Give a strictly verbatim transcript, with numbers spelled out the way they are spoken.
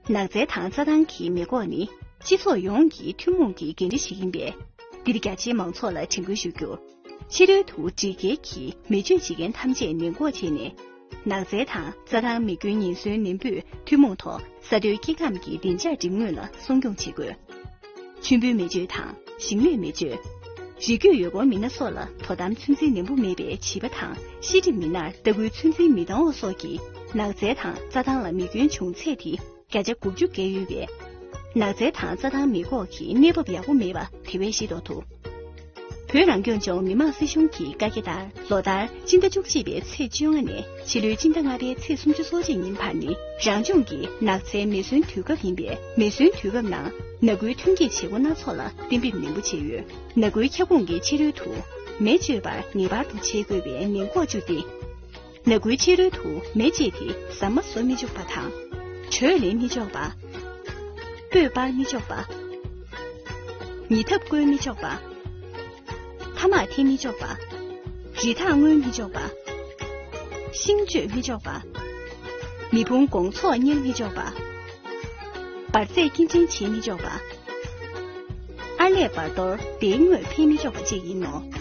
ནགས་ཚལ་དང་རྩྭ་ཐང་གི་མེ་འགོག་ནི་སྤྱི་ཚོགས་ཡོངས་ཀྱི་ཐུན་མོང་གི་འགན་འཁྲི་ཞིག་ཡིན་པས། འདིར་རྒྱ་ཆེའི་མང་ཚོགས་ལ་དྲན་སྐུལ་ཞུ་རྒྱུ། ཕྱི་རོལ་དུ་སྒྲིག་འགལ་གྱིས་མེ་མཆོད་བྱེད་མཁན་ཐམས་ཅད་ནན་འགོག་བྱས་ནས། ནགས་ཚལ་དང་རྩྭ་ཐང་མེ་སྐྱོན་ཉེན་ཟོན་ནན་པོས་ཐུན་མོང་ཐོག་ས་མཐོའི་སྐྱེ་ཁམས་ཀྱི་བདེ་འཇགས་སྒྲིག་ངོས་ལ་སྲུང་སྐྱོང་བྱེད་དགོས། མཆོད་འབུལ་མེ་མཆོད་དང་ཞིང་ལས་མེ་མཆོད། རི་རྒྱུད་ཡུལ་སྐོར་མི་སྣ་སོགས་ལ་དོ་དམ་ཚོད་འཛིན་ནན་པོ་མེད་པའི་བྱིས་པ་དང་ཤེས་སྒྲིབ་མི་སྣར་ལྟ་སྐུལ་ཚོད་འཛིན་མི་འདང་བ་སོགས་ཀྱིས་ནགས་ཚལ་དང་རྩྭ་ཐང་ལ་མེ་སྐྱོན་བྱུང་ཚད་དེ་བརྒྱ་ཆ་དགུ་བཅུ་བརྒལ་ཡོད་པས། ནགས་ཚལ་དང་རྩྭ་ཐང་མེ་འགོག་གི་གནས་བབ་ཡག་པོ་མེད་པ་དེ་བས་ཤེས་རྟོགས་ཐུབ། བོད་རང་སྐྱོང་ལྗོངས་མི་དམངས་སྲིད་གཞུང་གི་བཀའ་རྒྱ་ལྟར་ལོ་ལྟར་སྤྱི་ཟླ་བཅུ་གཅིག་པའི་ཚེས་བཅོ་ལྔ་ནས་ཕྱི་ལོའི་སྤྱི་ཟླ་ལྔ་པའི་ཚེས་སུམ་ཅུ་སོ་གཅིག་ཉིན་བར་ནི་རང་ལྗོངས་ཀྱི་ནགས་ཚལ་མེ་ཟོན་དུས་སྐབས་ཡིན་པས། མེ་ཟོན་དུས་སྐབས་ནང་ནག་ཁུལ་ཐོན་སྐྱེད་བྱེད་སྒོ་སྣ་ཚོགས་ལ་གཏན་འབེབས་ནན་པོ་བྱས་ཡོད། ནག་ཁུལ་ཁྱབ་ཁོངས་ཀྱི་ཕྱི་རོལ་དུ་མེ་མཆོད་པར་ངེས་པར་དུ་བྱེད་དགོས་པའི་ནན་འགོག་བཅུ་སྟེ། ནག་ཁུལ་ཕྱི་རོལ་དུ་མེ་མཆེད་དེ་ཟ་མ་བཟོ་མི་ཆོག་པ་དང་། དྲོད་ལེན་མི་ཆོག་པ། སྤོས་སྤར་མི་ཆོག་པ། ཉེ་འདབས་བརྐོས་མི་ཆོག་པ། ཐ་མག་འཐེན་མི་ཆོག་པ། རི་དྭགས་རྔོན་མི་ཆོག་པ། ཤིང་གཅོད་མི་ཆོག་པ། མེ་ཕུང་དགོང་ཚོགས་བསྙལ་མི་ཆོག་པ། འབར་རྫས་སྐྱེལ་འདྲེན་བྱེད་མི་ཆོག་པ། ཨར་ལས་བར་དོར་སྡེའི་ངོས་འཕེན་མི་ཆོག་པ་བཅས་ཡིན་ནོ།